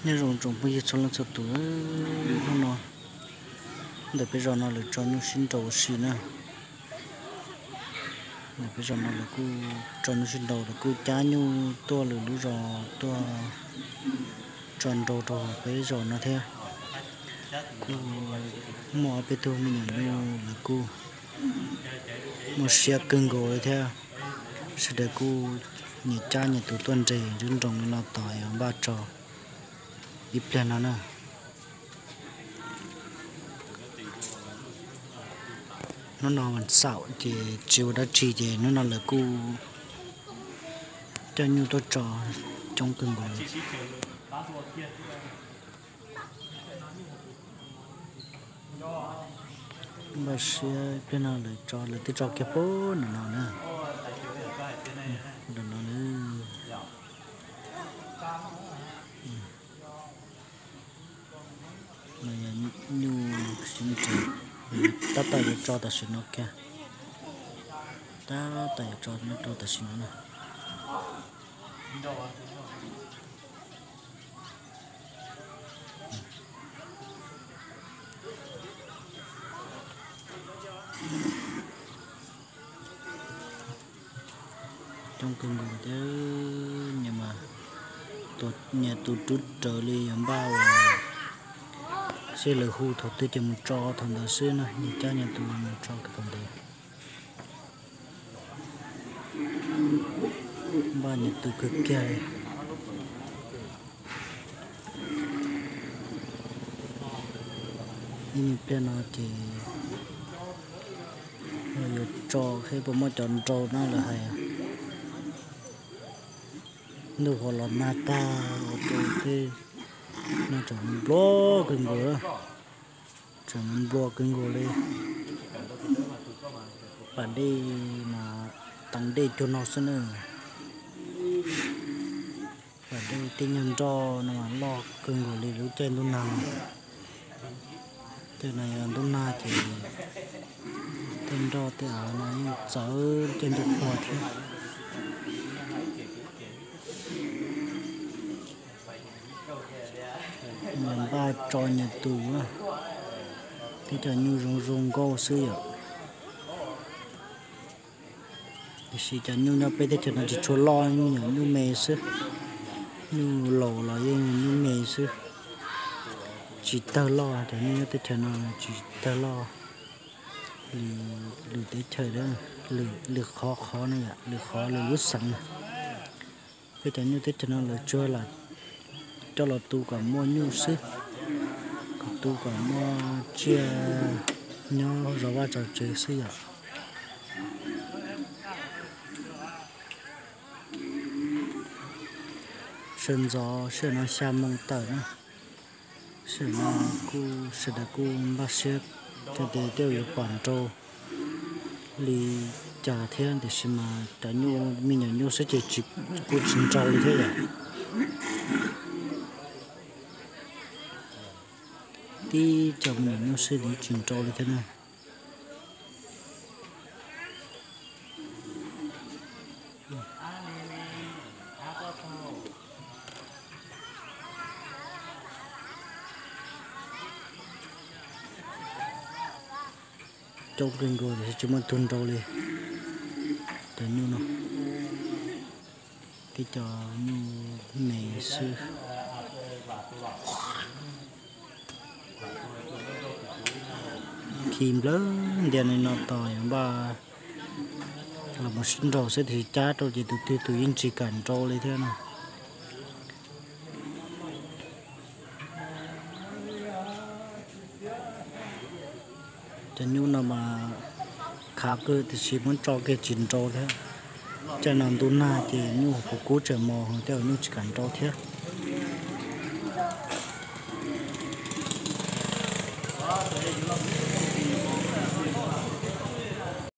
Nyob zoo tsoom phooj ywg txhua leej txhua tus, hnub no ntawm peb zos no lawv tso nyuj sib nraus ua si na. Ntawm peb zos no lawv kuj tso nyuj sib nraus, lawv kuj cab nyuj tuaj lwm lub zos tuaj tso nraus rau peb zos no thiab. Kuj muaj ob peb tug me nyuam nyuj lawv kuj muaj siab kawg nkaus li thiab. Sawv daws kuj nyias cab nyias tus tuaj nres nruab nroos li no tos yuav npaj tso ib pliag no na. Hnub no vas xaum ces tsis ua dab tsi ces hnub no lawv kuj coj nyuj tuaj tso coob kawg nkaus li. Npaj siab pliag no lawv tso, lawv twb tso kiag puag nram no na. Nram no na. Nyuj sib nraus, tab tom yuav tso tam sim no kiag. Tab tom yuav tso nyuj rau tam sim no na. Coob kawg nkaus thiab, nyias tus rub rawv li yuav npaj ua, seb lawv hu thaum twg ces mus tso thaum ntawd xwb na, nyias cab nyias tus mus tso kiag thaum ntawd. Npaj nyias tus kawg kiag li. Ib me pliag no ces yuav tso seb puas muaj cov nrau na lawv hais. Ntuj ho los nag tag ua rau tej no tseem nplua kawg nkaus, tseem nplua kawg nkaus li. Pas dej mas teev dej cuag no xwb na. Pas dej tej nyuag nroj no mas loj kawg nkaus li lub caij ntuj nag no. Tej no yog ntuj nag ces tej nroj tej av no yeej txawv caij ntuj qhua thiab. Nyias npaj tso nyias tus, tej cov nyuj zoo zoo nkauj xwb yom. Tiam sis cov nyuj nyob peb teb chaws no tsis tshua loj, me nyuam nyuj me xwb. Nyuj laus los yeej nyuj me xwb, tsis tawg loj. Cov nyuj nyob teb chaws no tsis tawg loj. Lwm teb chaws, lwm qhov qhov na yom, lwm qhov lwm lub xeev na. Peb cov nyuj teb chaws no lawv tsuas lam coj los tu kom muaj nyuj xwb, kom tu kom muaj tsiaj nyob zov vaj zov tsev xwb yom. Sawv ntxov sij hawm no xya moo tawm na, sij hawm no kuj sawv daws kuj npaj siab tias tej zaum yuav pom nrau li cas thiab, tiam sis mas cov nyuj me nyuam nyuj xwb ces kuj tsis nrau li thiab yom. Tib co me nyuam nyuj xwb ces tsis nrau li thiab na. Coob kawg nkaus tiam sis tsis muaj tug nrau li. Cov nyuj no, tib co nyuj me xwb. Khi nplawg ntias li no tos yuav npaj los mus sib nraus xwb, tiam sis cab rau ces tus twg tus yeej tsis kam nrau li thiab no. Cov nyuj no mas khav kawg tiam sis muab tso kiag tsis nrau thiab. Caij no ntuj nag ces nyuj puv kub tseem mos heev tej zaum nyuj tsis kam nrau thiab.